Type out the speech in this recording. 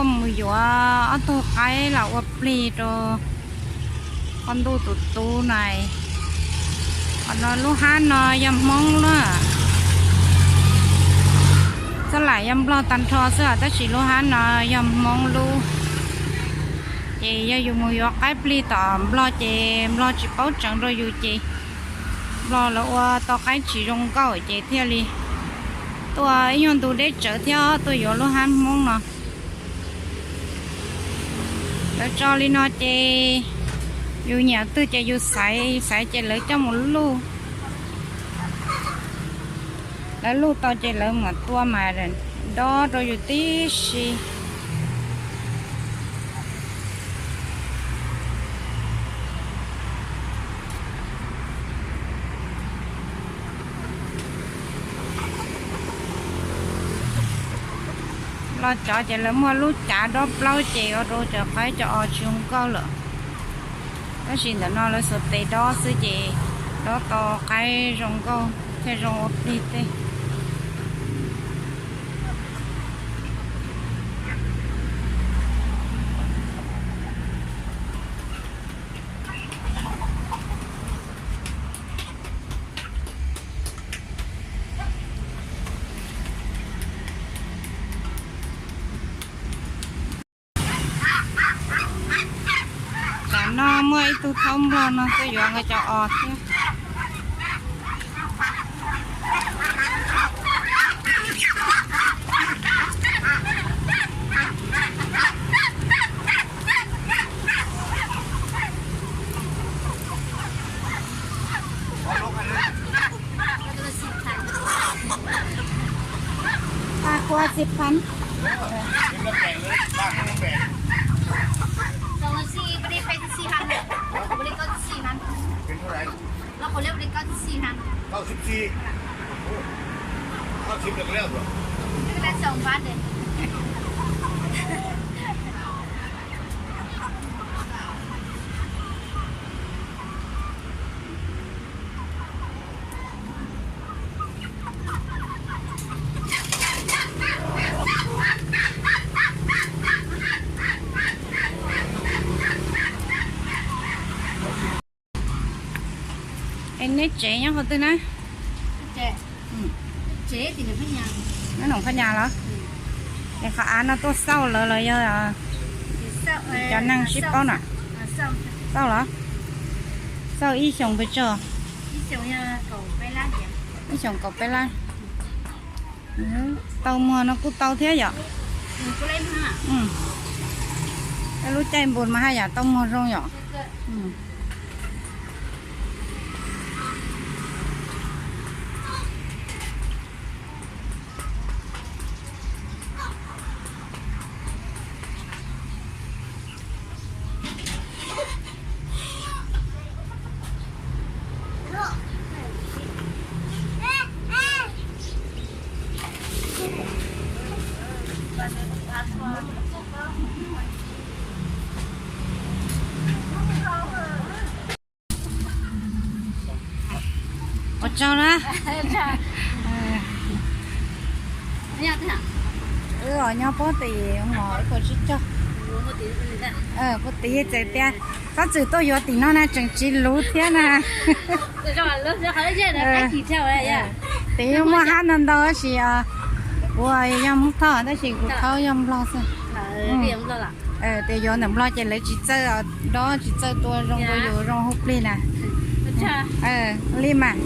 Mus yuav ob tug qaib los ua plig rau poj ntuj tus tub na. Qhov no lub hab no yog Hmoob lawm. Txhaj lam yog Nplog tag nrho xwb tab sis lub hab no yog Hmoob lub. Ces yog yus mus yuav qaib plig tom Nplog ces Nplog tsis paub tseev rau yus ces Nplog lawv ua tau qaib tsis zoo nkauj ces thiaj li tuaj ib nyuag ntu deb tsawv thiab tuaj yuav lub hab Hmoob no. Lawv tso li no ces yus nyiam twg ces yus xaiv, xaiv ces lawv coj mus luj. Lawv luj tau ces lawv mam tua mas dob rau yus tib si. Los cov ces lawv muaj lub cav dob plaub ces ua rau cov qaib cov os tsis zoo nkauj lawm. Tab sis ntawm no lawv xuas tes dob xwb ces dob tau qaib zoo nkauj thiaj zoo ua plig tej. Tam no muaj ib tug thaub Nplog no tuaj yuav nkawd cov os thiab. Pab kua tsis phan. Es neb tsev nyob qhov twg na? Nyob Noom Phaj Nyas los? Es qhov av no tuaj xauj lawv los yog cov neeg sib paub na? Xauj los? Xauj ib xyoos pes tsawg? Ib xyoos kaum peb lab. Tau muag no kuj tau thiab yom? Lub caij npun mas haj yam tau muag zoo yom? Ua tsaug na. Wb os nyob puag tim mos ib puas tsib caug. Puag tim txawm tias txhob txwm tuaj yuav tim no na tseem tsis luv thiab na. Tim muaj hab ntau ntau tab sis kuv yog Hmoob Thoj tab sis kuv thaub yog Nplog xwb. Tias yuav ntawm Nplog ces lawv tsis txawj dob tsis txawj tua zoo rau yus zoo hu plig na. Li mas.